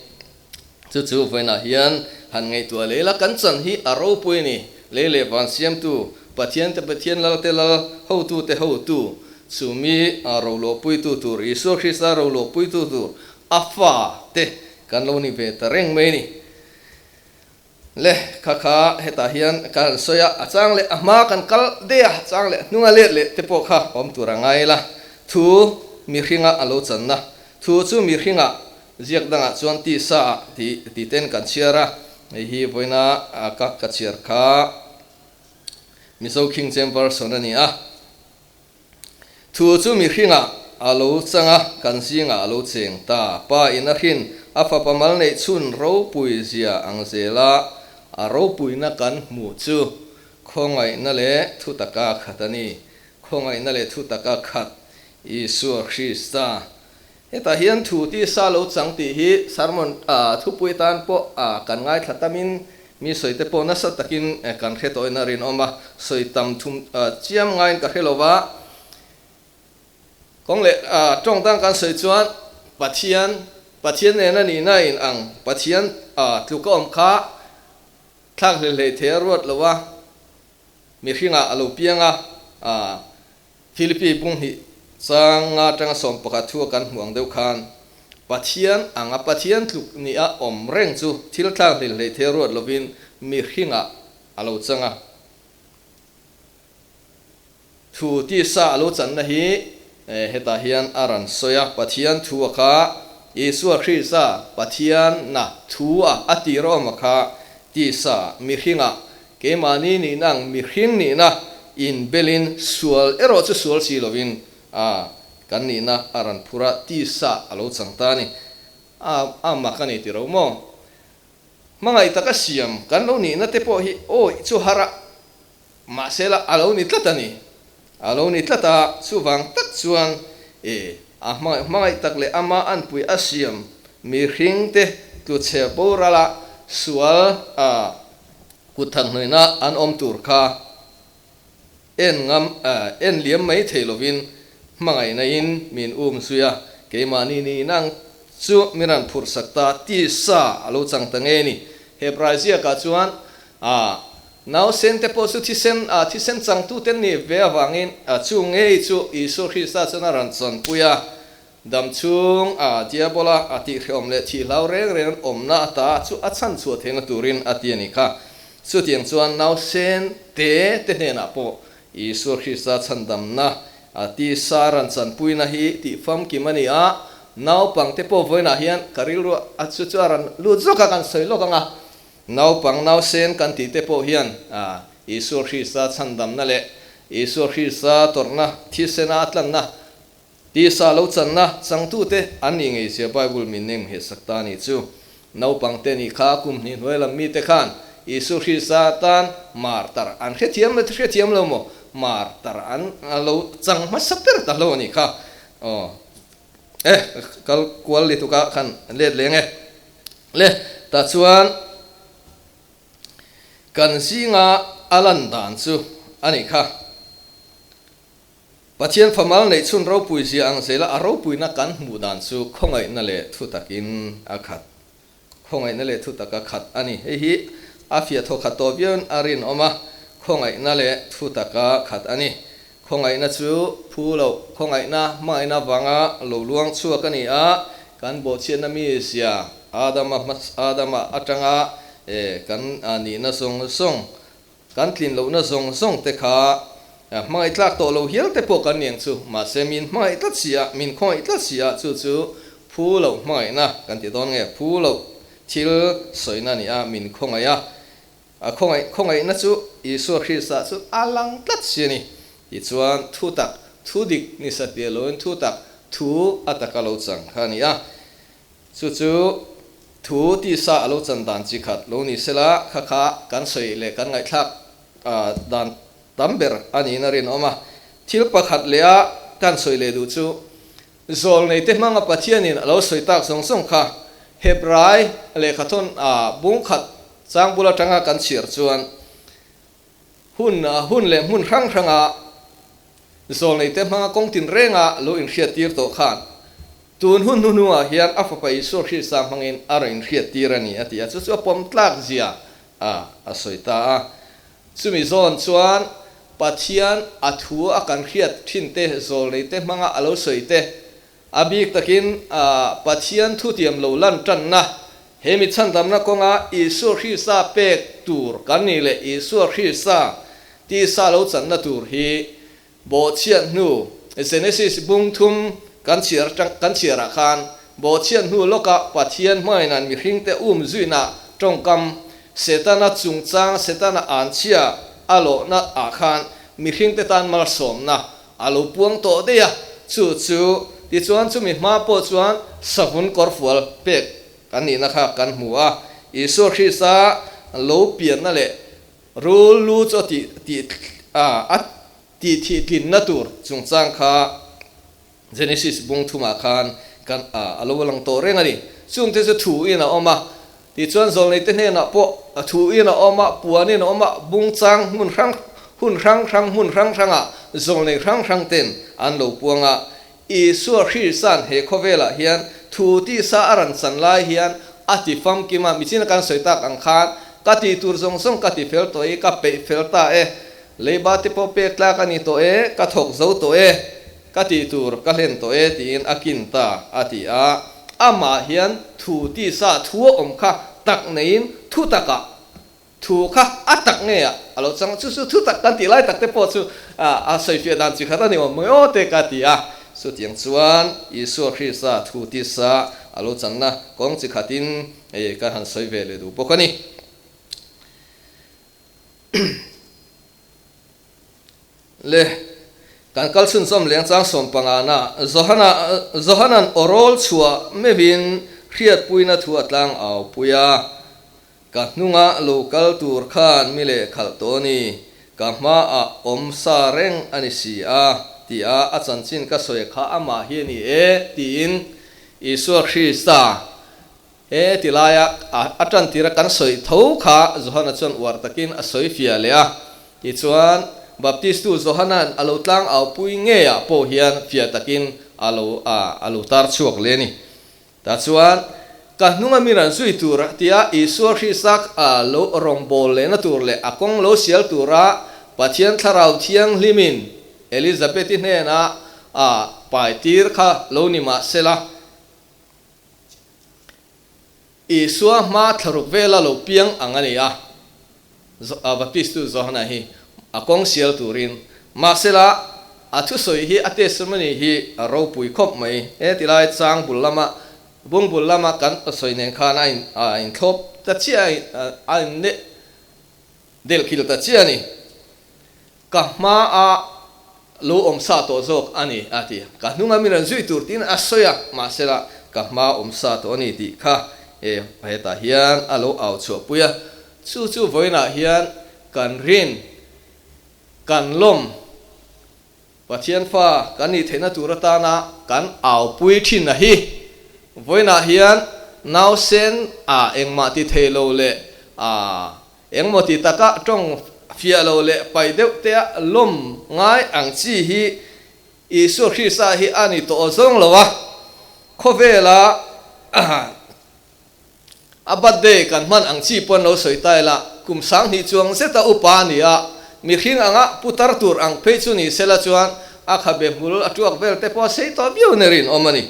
Chu chu vawiinah hian han ngaihtuah leh ila kan chan hi a ropui a ni. Lei leh van siamtu, Pathian te Pathian Lal te Lal, hotu te hotu, chumi roluahpuitu tur, Isua Krista roluahpuitu tur, A fa te kan lo ni ve ta reng mai ni. Le, kha kha hetah hian ka han sawi a, a chang leh a hma kan kal daih a, a chang leh hnunga let leh te pawh kha awm tur a ngai la. Thu mihringa a lo channa. Thu chu mihringa ziak dangah chuan tisa ah tih ti ten kan chhiar a, hei hi vawiina ka ka chhiar kha Mizo King James Version a ni a. Thu chu mihringah a lo chang a, kan zingah a lo cheng ta. Pa in a hrin, a fapa mal neih chhun ropui zia ang zela a ropuina kan hmuh chu khawngaihna leh thu taka khat a ni. Khawngaihna leh thu taka khat Isua Krista. Hetah hian thu tisa lo chang tih hi sermon thupui atan pawh kan ngaithla tamin mi sawi te pawh nasa takin kan hre tawhin a rinawm a, sawi tam thum chiam ngaiin ka hre lo va. Kawng leh tawng dang kan sawi chuan Pathian, Pathian nena nihna in ang, Pathian tluk a awm kha thlak hlei hlei thei a ruat lo a, mihringah a lo piang a, Philippi bung hnih chang nga atanga 11 thu a kan hmuh ang deuh khan, Pathian anga Pathian tluk nia awm reng chu thil tlang hlil hlei thei ruat lovin mihringah a lo chang a. Thu tisa a lo channa hi hetah hian a rawn sawi a, Pathian thu a kha Isua Krista Pathian na thu a a tir awm a kha tisa mihringah Keimahni nihna ang mihring nihna inbelin sual erawh chu sual si lovin a kan nihna a rawn phur a, tisa a lo chang ta a ni. A a mak a ni ti ro maw? Hmangaih taka siam kan lo nihna te pawh hi awi chu har a, mahse la a lo ni tlat a ni. A lo ni tlat a, chuvang tak chuan e a hmangaih tak leh ama anpui a siam mihring te tluchhe borala sual a Kut thak hnuaina an awm tur kha en ngam en liam mai thei lovin hmangaihna in min um zui a, keimahni ni inang chu min rawn phurh sak ta tisa a lo chang ta ngei a ni. Hebrai ziakah chuan a nausen te pawh chu thisen a thisen changtute ni ve avangin chu ngei chu Isua Krista chuan a rawn chawnpui a, Dam chhung a Diabola a tihhrehawm leh thih hlau reng reng an awmna ata chu a chhan chhuah theihna turin a ti a ni kha. Chutiang chuan nausen te te hnenah pawh Isua Krista chhandamna tisa ran chanpuina hi tih famkim a ni a, naupangte pawh vawiinah hian ka rilru a chu chu a ran lut zawk a, kan sawi lawk ang a, naupang nausen kan tih te pawh hian Isua Krista chhandamna leh Isua Krista tawrhna thisena a tlanna Tisa lo channa changtute an nih ngei sia Bible min nem he sak ta ni chu. Naupangte nih kha kum hnih hnuai lam mite khan Isu Hrisa tan martar an hrethiam hrethiam lo maw? Martar an lo chang hmasa ber ta hlo a nih kha. Aw e kal kual lituk ah khan let leng e. Le tah chuan kan zinga a lan dan chu a nih kha. Pathian famal neih chhun ropui zia ang zela a ropuina kan hmuh dan chu khawngaihna leh thu takin a khat. Khawngaihna leh thu taka khat a ni. Hei hi a fiah thaw khat tawh viauin a rinawm a, khawngaihna leh thu taka khat a ni. Khawngaihna chu phu loh, khawngaihna hmangaihna vanga lo luang chhuak a ni a, kan bawhchhiatna mi zia Adama Adama atanga kan nihna zawng zawng Kan tlin lohna zawng zawng te kha hmangaih tlak tawh lo hial te pawh kan niang chu. Mahse min hmangaih tlat si a, min khawngaih tlat si a, chu chu phu loh hmangaihna kan ti dawn nge? Phu loh thil sawina ni a, min khawngaih a. A khawngaih khawngaihna chu Isua Krista chu a lang tlat si a ni. Tichuan thu tak, thu dik ni satliah loin thu tak, thu a taka lo chang kha a ni a. Chu chu thu tisa a lo chan dan chi khat lo ni sela, kha kha kan sawi leh kan ngaihthlak dan tam ber a niin a rinawm a. Thil pakhat leh a kan sawi leh duh chu, Zawlneite hmanga Pathianin a lo sawi tak zawng zawng kha Hebrai lehkhathawn bung khat chang bul atanga kan chhiar chuan hun hun leh hmun hrang hranga Zawlneite hmanga kawng tinrenga lo inhriattir tawh khan Tun hun hnuhnungah hian a Fapa Isua Krista hmangin a rawn inhriattir a ni, a ti a. Chu chu a pawm tlak zia a a sawi ta a. Chumi zawn chuan Pathian a thu a kan hriat thin te, zawlneite hmanga a lo sawi te, a bik takin Pathian thutiam lo lan tanna, he mi chhandamna kawnga Isua Krista pek tur kan nih leh Isua Krista tisa lo channa tur hi Bawhchhiat hnu, Genesis bung thum kan chhiar kan chhiarah khan bawhchhiat hnu lawkah Pathian hmaina'n mihringte um zuina tawngkam, Setana chungchang Setana anchhia a lawhna ah khan mihringte tan malsawmna a lo puang tawh daih a, chu chu tichuan chumi hma pawh chuan savun kawrfual pek kan nihna kha kan hmu a, Isua Krista lo pianna leh Rul lu chu a tih tih a a tih thih tlinna tur chungchang kha Genesis bung thumah khan kan a a lo lang tawh reng a ni. Chungte chu thu in a awm a, tichuan zawlneite hnenah pawh a thu in a awm a, puan in a awm a, bung chang hmun hrang hun hrang hrang hmun hrang hrangah zawlnei hrang hrang ten an lo puang a. Isua Hrisan he khawvelah hian thu tisa a rawn chan lai hian a ti famkim a, michin a kan sawi tak ang khan ka tih tur zawng zawng ka ti fel tawh i, ka peih fel ta e, leiba te pawh pek tlak a ni tawh e, ka thawk zo tawh e, ka tih tur ka hlen tawh e tiin a kin ta a ti a, amah hian thu tisa thu a awm kha tak neiin thu takah Thu kha a tak nge a a lo chang chu chu thu tak kan tih lai tak te pawh chu a sawifiah dan chi khat a ni awm mai aw te ka ti a. Chutiang chuan Isua Krista thu tisa a lo channa kawng chi khatin ka han sawi ve leh duh bawk a ni. Le, kan kal chhunzawm leng chang sawmpangana Johana Johanan awrawl chhuah meuhin hriatpuina thu a tlang au pui a. Ka hnunga lo kal tur khan mi leh khalh tawh ni, ka hmaah awm sa reng a ni si a, tia a chanchin ka sawi kha amah hi a ni e, tiin Isua Krista he ti laia a tantira kan sawi tho kha Johana chuan uar takin a sawi fiah leh a. Tichuan, Baptistu Johana'n a lo tlangaupui ngeiah pawh hian fiah takin a lo a lo tar chhuak leh a ni. Tah chuan, Ka hnunga mi ran zui tur tia Isua Krista a lo rawngbâwl lehna tur leh a kawng lo sial tura Pathian Thlarau Thianghlimin Elizabeth-i hnena a paitîr kha lo ni mah sela, Isua hma thlaruk vela lo piang ang a ni a. Baptistu Johana hi a kawng sial turin. Mahsela, a thusawi hi a testimony hi a ropui khawp mai. He tilai chang bul lama, bung bul lama kan sawi nen khan a in a inthlawp ta chiah a, a in delhkhil ta chiah a ni. Ka hma a lo awm sa tawh zawk a ni, a ti. Ka hnunga min rawn zui tur tiin a sawi a, mahsela ka hma awm sa tawh a ni tih kha he hetah hian a lo au chhuahpui a. Chu chu vawiinah hian kan rin Kan lawm Pathian fa kan nih theihna tur atana kan aupui thin a hi. Vawiinah hian nausen a engmah ti thei lo leh a engmaw ti taka tawng fiah lo leh pai deuh te a lawm ngai ang chi hi Isua Krista hi a ni tawh zawng lo a, khawvela A birthday kan hman ang chi pawn lo sawi ta ila, kum 2000 chuang zeta upa a ni a, mihring anga putar tur ang phei chu ni sela chuan a khabe hmul a tuak vel te pawh a sei tawh viau ner in awm a ni.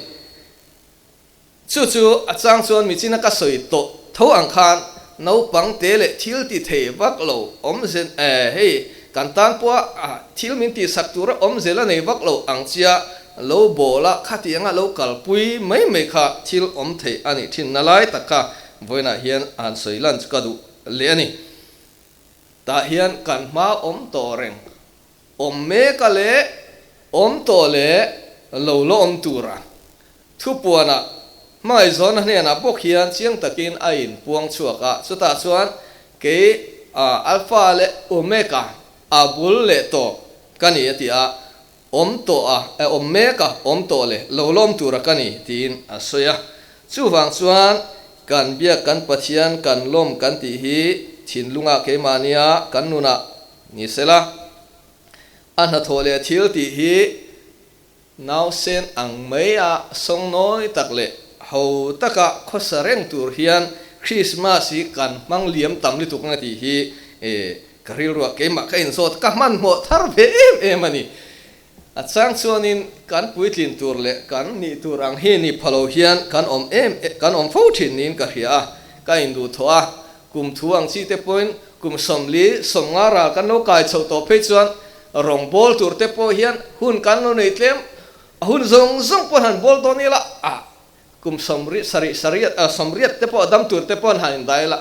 Chu chu a chang chuan michina ka sawi tawh tho ang khan naupang te leh thil ti thei vak lo awm zel eh hei kan tan pawha thil min tihsak tura awm zel a nei vak lo ang chia Lo bawl a, khatianga lo kalpui mai mai kha thil awm theih a nih thin na lai tak kha vawiinah hian han sawi lan chu ka duh leh a ni. Tah hian kan hma awm tawh reng, awm mek a leh awm tawh leh lo la awm tura thupuanah hmangaihzawnna hnenah bawk hian chiang takin a inpuang chhuak a, chutah chuan kei Alpha leh Omega a bul leh tawp ka ni a ti a, Awm tawh a, e awm mek a, awm tawh le, lo lawm tura ka ni, tiin a sawi a. Chuvang chuan kan biak kan Pathian kan lawm kan tih hi thinlungah keimahnia kan nunah ni sela, a hnathawh leh thil tih hi nausen ang mai a sawngnawi tak leh ho taka khawsa reng tur hian Krismas hi kan hmang liam tam lutuk ang a tih hi e Ka rilruah keimah ka inzawt ka hmanhmawh thar ve em em a ni. A chang chuanin kan puitlin tur leh kan nih tur ang hi ni pha lo hian kan awm em kan awm fo thin niin ka hria a, ka induhthawh a. Kum thu ang chi te pawhin kum 40, 50 ral kan lo kai chhoh tawh phei chuan rawngbawl tur te pawh hian hun kan lo nei tlem, a hun zawng zawng pawh han bawl dawn ila a kum 70, 80, 80 te pawh a dam tur te pawh han indai ila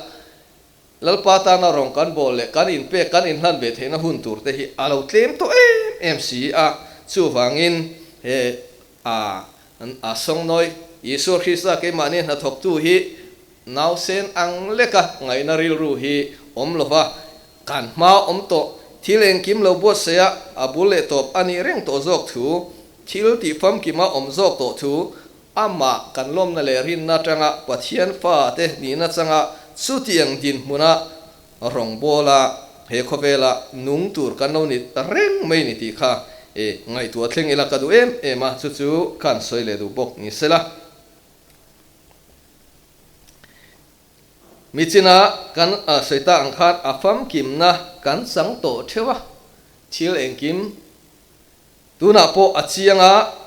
Lalpa tana rawng kan bawl leh kan inpek kan inhlan ve theihna hun tur te hi a lo tlem tawh em em si a, chuvangin he a a sawngnawi Isua Krista keimahni hnathawktu hi nausen ang leka ngaihna rilru hi awm lova kan hma awm tawh thil engkim lo buatsaih a, a bul leh tawp a nih reng tawh zawk thu, thil tih famkima awm zawk tawh thu Amah kan lawmna leh rinna atanga Pathian fate nihna changa chutiang dinhmuna rawngbawla he khawvela nung tur kan lo ni ta reng mai ni tih kha e ngaihtuah thleng ila ka duh em em a, chu chu khan sawi leh duh bawk ni sela. Michina kan sawi ta ang khan a famkimna kan chang tawh theuh a, thil engkim tunah pawh a chiang a,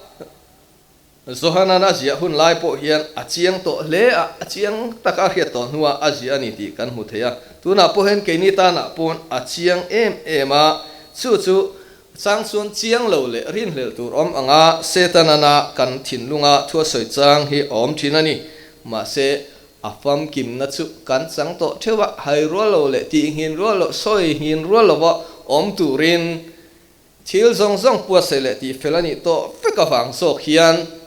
Johanan a ziah hun lai pawh hian a chiang tawh hle a, a chiang taka a hriat tawh hnuah a ziah a ni tih kan hmu thei a. Tunah pawh hian keini tanah pawn a chiang em em a, chu chu chang chuan chiang lo leh rinhlelh tur awm anga Setanana kan thinlunga thu a sawi chang hi a awm thin a ni. Mahse, a famkimna chu kan chang tawh theuh a, hai rual lo leh tih nghin rual loh, sawi nghin rual lova awm turin Thil zawng zawng puatsaih leh tihfel a nih tawh vek avang zawk hian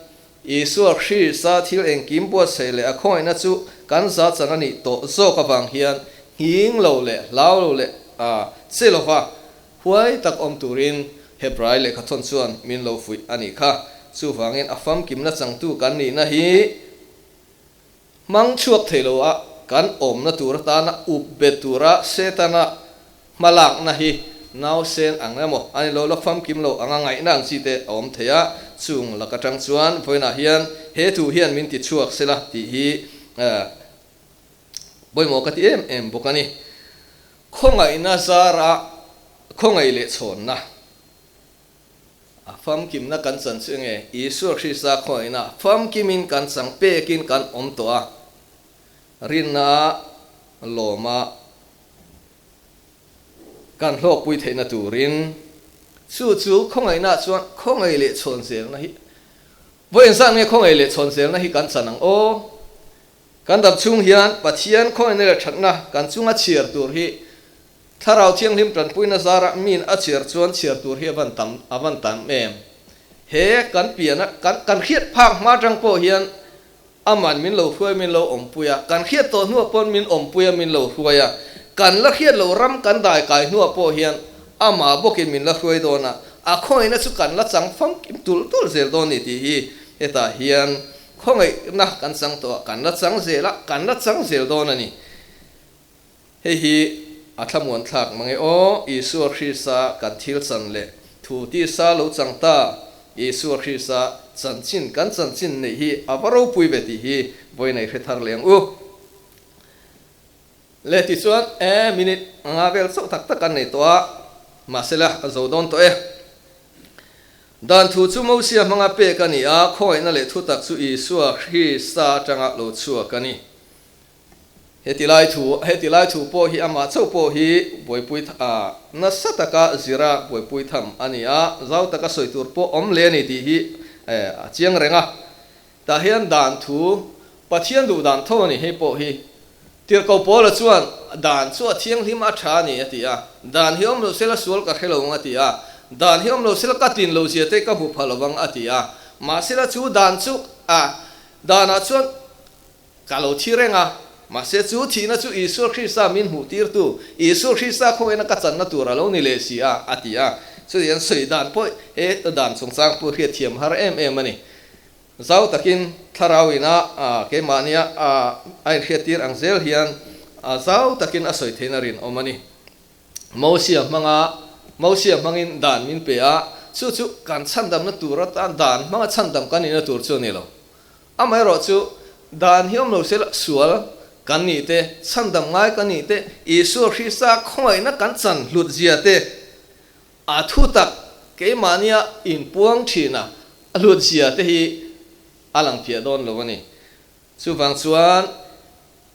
Isua Krista thil engkim buatsaih leh a khawngaihna chu kan za chan a nih tawh zawk avang hian nghing lo leh hlau lo leh che lova huai tak awm turin Hebrai lehkhathawn chuan min lo fuih a nih kha. Chuvangin a famkimna changtu kan nihna hi hmang chhuak thei lo a kan awmna tur atana up bet tura Setana hmalakna hi nausen ang emaw a ni lo la famkim lo anga ngaihna ang chi te a awm thei a, chung lak atang chuan vawiinah hian he thu hian min ti chhuak sela tih hi pawimawh ka ti em em bawk a ni. Khawngaihna zara khawngaih leh chhawnna. A famkimna kan chan chu enge? Isua Krista khawngaihna famkimin kan chang pekin kan awm tawh a, rinna lawma kan hlawkpui theihna turin. Chu chu khawngaihna chuan khawngaih leh chhawn zelna hi vawi engzat nge khawngaih leh chhawn zelna hi kan chan ang aw? Kan dam chhung hian Pathian khawngaihna leh thatna kan chunga chhiar tur hi Thlarau Thianghlim tanpuina zarah min a chhiar chuan chhiar tur hi a van tam a van tam em? He kan piana kan kan hriat phak hma atang pawh hian Aman min lo hruai min lo awmpui a, kan hriat tawh hnuah pawn min awmpui a min lo hruai a, kan la hriat loh ram kan dai kai hnuah pawh hian amah bawkin min la hruai dawn a, a khawngaihna chu kan la chang famkim tulh tulh zel dawn ni tih hi hetah hian khawngaihna kan chang tawh a, kan la chang zel a, kan la chang zel dawn a ni. Hei hi a thlamuan thlak mange aw, Isua Krista kan thil chan leh thu tisa lo chang ta, Isua Krista chanchin kan chanchin neih hi a va ropui ve tih hi vawi nei hre thar leng u. Le tichuan e minute anga vel chauh tak tak an nei tawh a, mahsela a zo dawn tawh e. Dan thu chu Mosia hmanga pek a ni a, khawngaihna leh thutak chu Isua Krista atanga lo chhuak a ni. Heti lai thu, heti lai thu pawh hi amah chauh pawh hi buaipui a nasa taka zira buaipui tham a ni a, zau taka sawi tur pawh awm le a ni tih hi a chiang reng a. Tah hian dan thu, Pathian duh dan tho a ni hei pawh hi. Tirhkoh Paula chuan dan chu a thianghlim a tha a ni a ti a, dan hi awm lo sela sual ka hre lo ang a ti a, dan hi awm lo sela ka tlin lo zia te ka hmu pha lo vang a ti a, mahsela chu dan chu a danah chuan Ka lo thi reng a, mahse chu thihna chu Isua Krista min hmuhtirtu, Isua Krista khawngena ka channa tur a lo ni leh si a, a ti a. Chuti an sawi dan pawh he dan chungchang pawh hriatthiam har em em a ni. Zau takin thlarau ina keimahnia a inhriattir ang zel hian zau takin a sawi theihna rinawm a ni. Mosia hmanga Mosia hmangin dan min pe a, chu chu kan chhandamna tur atan dan hmanga chhandam kan nihna tur chu a ni lo. Amaherawh chu, dan hi awm lo se la, sual kan nih te, chhandam ngai kan nih te, Isua Krista khawngaihna kan chan hlut zia te, a thutak keimahnia inpuang thina a hlut zia te hi a lang fiah dawn lo a ni. Chuvang chuan,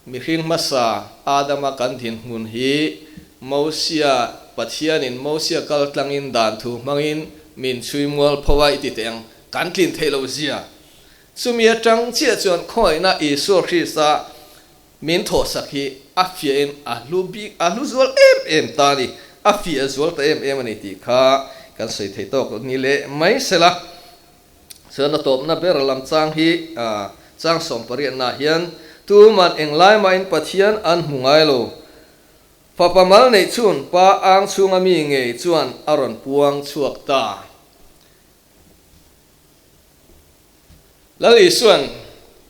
mihring hmasa Adama kan dinhmun hi Mosia, Pathianin Mosia kal tlangin dan thu hmangin min chhui mual pho a i ti teh ang, kan tlin theih loh zia. Chumi atang chiah chuan khawngaihna Isua Krista min thawhsak hi a fiahin a hlu bik, a hlu zual em em ta a ni, a fiah zual ta em em a ni tih kha kan sawi thei tawk ni leh mai sela. Chuan a tawpna ber lam chang hi chang 18 hian tuman englai mahin Pathian an hmu ngai lo. Fapa mal neih chhun pa ang chhunga mi ngei chuan a rawn puang chhuak ta. Lal Isuan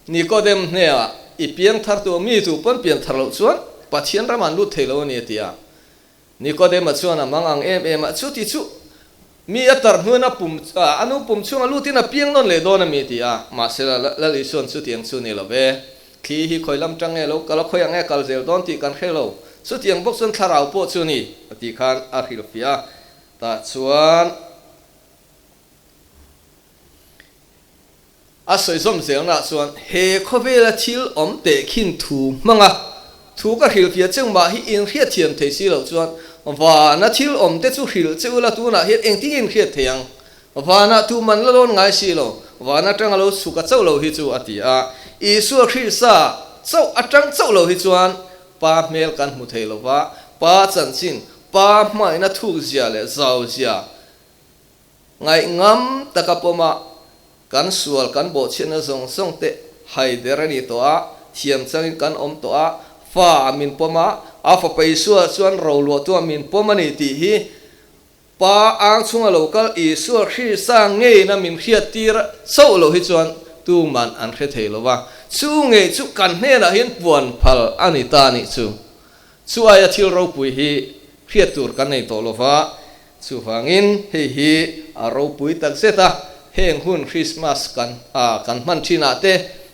Nikodem hnenah i piang thar tu mi tu pawn pian thar loh chuan Pathian ram an lut thei lo a ni a ti a. Nikodema chuan a mang ang em em a, chuti chu mi a tar hnuin a pum a nu pum chhunga lutin a piang nawn leh dawn a mi ti a. Mahse Lal Isuan chutiang chu ni lo ve. Thli hi khawi lam tang nge lo kal a, khawi ang nge kal zel dawn tih kan hre lo. Chutiang bawk chuan thlarau pawh chu ni a tih khan a hrilhfiah a. Tah chuan A sawi zawm zelnaah chuan he khawvela thil awm teh khin thu hmanga thu ka hrilhfiah cheu mah hi inhriat thiam thei si loh chuan vana thil awm te chu hrilh che ula tunah hian engtin nge inhriat thei ang? Vanah tu man la lawn ngai si lo, van atanga lo chhuk a chauh lo hi chu a ti a. Isua Krista chauh atang chauh lo hi chuan Pa hmel kan hmu thei lo va, Pa chanchin, Pa hmaina thukzia leh zauzia Ngaihngam taka pawma kan sual kan bawhchhiatna zawng zawng te haider a ni tawh a, thiam changin kan awm tawh a, fa a min pawm a, a fapa Isua chuan roluahtu a min pawm a ni tih hi Pa ang chhunga lo kal Isua Krista ngeiin a min hriattir chauh loh hi chuan tuman an hre thei lo va, chu ngei chu kan hnenah hian puan phal a ni ta nih chu. Chu aia thil ropui hi hriat tur kan nei tawh lo va, Chuvangin hei hi a ropui tak zet a, heng hun Christmas kan kan hman thinah te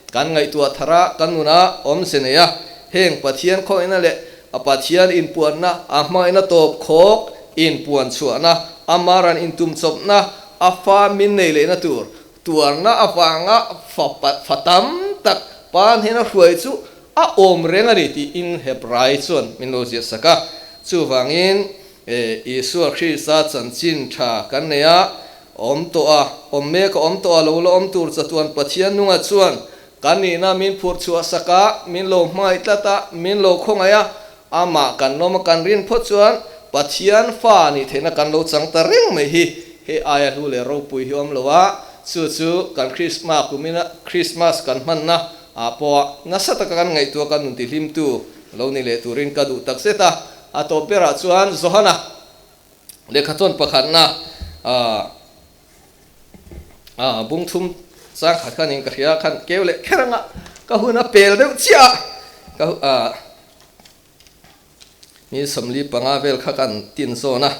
kan ngaihtuah thar a, kan nunah awmze nei a, heng Pathian khawihna leh a Pathian inpuanna, a hmangaihna tawp khawk inpuan chhuahna, a maran intumchawpna, a fa min nei lehna tur tuarna avanga fa fa tam tak pa hnena hruai chu a awm reng a ni tiin Hebrai chuan min lo ziahsak a. Chuvangin. Isua Krista chanchin tha kan nei a, awm tawh a, awm mek a awm tawh a, lo la awm tur chatuan Pathian nunga chuan kan nihna min phurh chhuah sak a, min lo hmangaih tlat a, min lo khawngaih a, amah kan lawm a kan rin phawt chuan Pathian fa nih theihna kan lo chang ta reng mai hi hei aia hlu leh ropui hi awm lo a, chu chu kan Krisma kumina Krismas kan hmanna ah pawh nasa taka kan ngaihtuah kan nun tihlimtu lo ni leh turin ka duh tak zet a. A tawp berah chuan Johana lehkha chuan pakhatna ah bung thum chang khat khanin ka hria khan keu leh kher anga ka hun a pel deuh chiah a ka ah ni 45 vel kha kan tin zawn a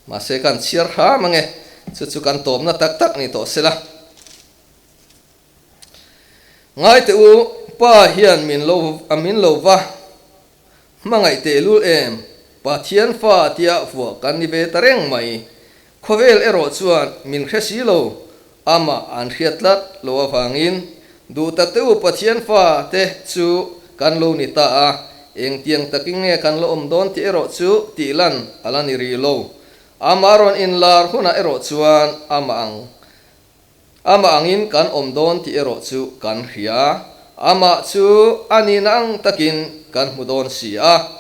mahse kan chhiar hram ange chu chu kan tawpna tak tak ni tawh sela. Ngai teh u pa hian min lo a min lo va Hmangaih tehlul em? Pathian fa tia vuah kan ni ve ta reng mai. Khawvel erawh chuan min hre si lo, amah an hriat tlat lo avangin duh tak te u Pathian fa te chu kan lo ni ta a, engtiang takin nge kan la awm dawn tih erawh chu tih lan a la ni rih lo. Amah rawn inlar hunah erawh chuan amah ang Amah angin kan awm dawn tih erawh chu kan hria. Amah chu a nihna ang takin kan hmu dawn si a.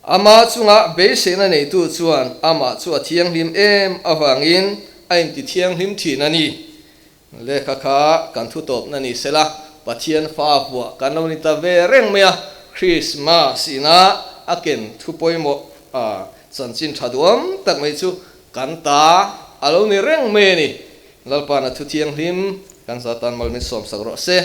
Amah chunga beiseina neitu chuan amah chu a thianghlim em avangin a inti thianghlim thin a ni. Lehkha kha kan thu tawpna ni sela, Pathian fa vuah kan lo ni ta ve reng mai a, Krismas ina a ken thu pawimawh a chanchin tha duam tak mai chu Kan ta a lo ni reng mai a ni. Lalpa'n a thu thianghlim kan za tan mal min sawmsak rawh se.